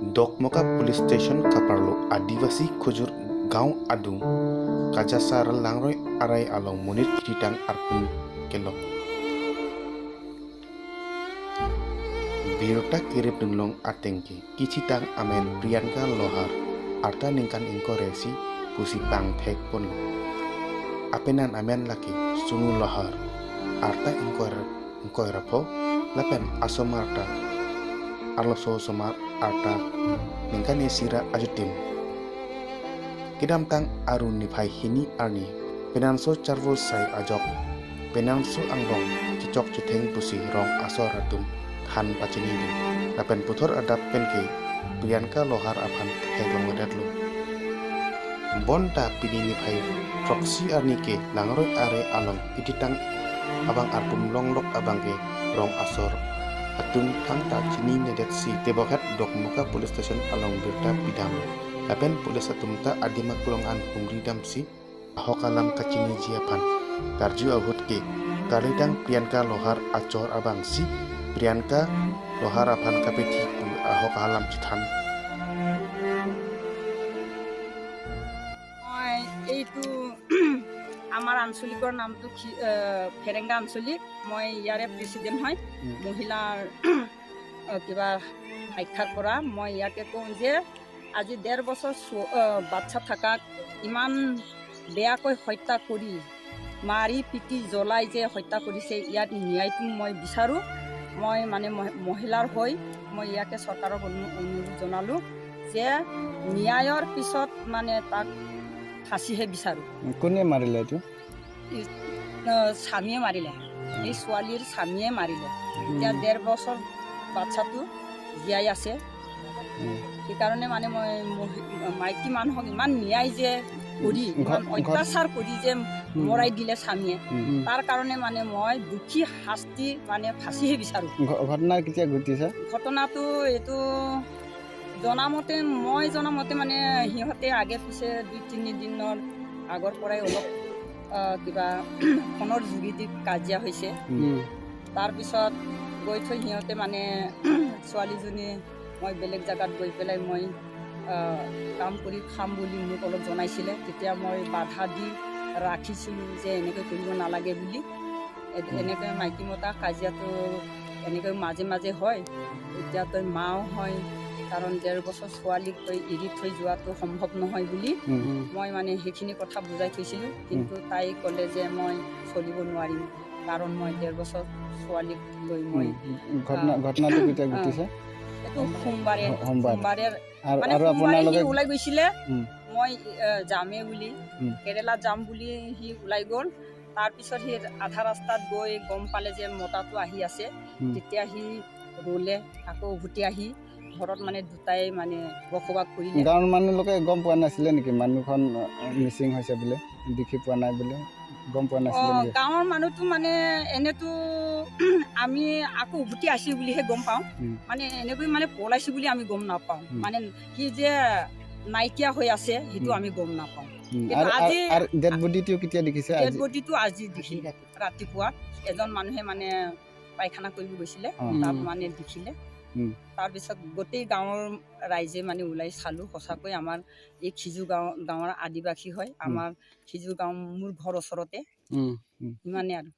Dokmoka Police Station kaparlo Adivasi Khujur Gaon adung kajasa langroi arai along munit kitang arpun kelok. Birta kirip dunglong atengki kichitang amen Priyanka Lohar arta ningkan ingkoresi pusi pang thek pon. Apenan amen laki sunu Lohar arta ingkorapo lapen asomarta arloso somar arta ningkan esira ajutim. Kidam tang aru nifai hini arni penanso charvo sai ajok penanso angbong cicok citheng pusi rong asor atum than pachini di lapen puthor adap penke Priyanka Lohar aphan thek long lo bonta pini nifai proxy arni ke langroi are along ititang abang arpum long lok abang ke rong asor atum thang ta chini nedet si tebokhat Dokmoka Police Station along birta pidam lapen police atum ta adima kulongan humri dam si ahokalam kachini jiapan karju ahut ke kalitang Priyanka Lohar achor abang si Priyanka Lohar aphan kapethi ahokalam chithan. এইটো আমাৰ আঞ্চলিকৰ নামটো ফেৰেংগা আঞ্চলিক, মই ইয়াৰে president হয় মহিলাৰ কিবা শাখাৰ পৰা। মই ইয়াকে কওঁ যে আজি 1.5 বছৰ বাচ্চা থাকাক ইমান বেয়াকৈ হত্যা কৰি মাৰি পিটি জ্বলাই যে হত্যা কৰিছে, ইয়াত ন্যায়টো মই বিচাৰোঁ। মই মানে মহিলাৰ হৈ মই ইয়াকে চৰকাৰক অনুৰোধ জনালোঁ যে ন্যায়ৰ পিছত মানে তাক ফাঁচিহে বিচাৰোঁ। কোনে মাৰিলে এইটো? স্বামীয়ে মাৰিলে, এই ছোৱালীৰ স্বামীয়ে মাৰিলে। এতিয়া 1.5 বছৰ বাচ্চাটো জীয়াই আছে, সেইকাৰণে মানে মই মাইকী মানুহক ইমান ন্যায় যে কৰি ইমান অত্যাচাৰ কৰি যে মৰাই দিলে স্বামীয়ে, তাৰ কাৰণে মানে মই দুখী শাস্তি মানে ফাঁচিহে বিচাৰোঁ। ঘটনা কেতিয়া ঘটিছে? ঘটনাটো এইটো জনামতে, মই জনামতে মানে সিহঁতে আগে পিছে 2-3 দিনৰ আগৰ পৰাই অলপ কিবা ফোনৰ যোগেদি কাজিয়া হৈছে। তাৰপিছত গৈ থৈ সিহঁতে মানে ছোৱালীজনী মই বেলেগ জেগাত গৈ পেলাই মই কাম কৰি খাম বুলি মোক অলপ জনাইছিলে। তেতিয়া মই বাধা দি ৰাখিছিলোঁ যে এনেকৈ কৰিব নালাগে বুলি। এনেকৈ মাইকী মতা কাজিয়াটো এনেকৈ মাজে মাজে হয়। এতিয়া তই মাও হয়, কাৰণ 1.5 বছৰ ছোৱালীক তই এৰি থৈ যোৱাটো সম্ভৱ নহয় বুলি মই মানে সেইখিনি কথা বুজাই থৈছিলোঁ। কিন্তু তাই ক'লে যে মই চলিব নোৱাৰিম, কাৰণ মই 1.5 বছৰ ছোৱালীক লৈ মই। ঘটনাটো কেতিয়া ঘটিছে? এইটো সোমবাৰে। সোমবাৰে মানে সোমবাৰে সি ওলাই গৈছিলে, মই যামেই বুলি, কেৰেলা যাম বুলি সি ওলাই গ'ল। তাৰপিছত সি আধা ৰাস্তাত গৈ গম পালে যে মতাটো আহি আছে। তেতিয়া সি ৰ'লে, আকৌ উভতি আহি ঘৰত মানে দুটাই মানে বসবাস কৰিলে। গাঁৱৰ মানুহলোকে গম পোৱা নাছিলে নেকি মানুহখন মিচিং হৈছে বোলে, দেখি পোৱা নাই বোলে, গম পোৱা নাছিলে? গাঁৱৰ মানুহটো মানে এনেতো আমি আকৌ উভতি আহিছোঁ বুলিহে গম পাওঁ, মানে এনেকৈ মানে পলাইছোঁ বুলি আমি গম নাপাওঁ। মানে সি যে নাইকিয়া হৈ আছে সেইটো আমি গম নাপাওঁ। ডেড বডিটো কেতিয়া দেখিছে? ডেড বডিটো আজি দেখিলে ৰাতিপুৱা। এজন মানুহে মানে পায়খানা কৰিব গৈছিলে, তাত মানে দেখিলে। তাৰপিছত গোটেই গাঁৱৰ ৰাইজে মানে ওলাই চালোঁ। সঁচাকৈ আমাৰ এই খিজু গাঁৱৰ আদিবাসী হয়, আমাৰ খিজু গাঁও মোৰ ঘৰ ওচৰতে। ইমানেই আৰু।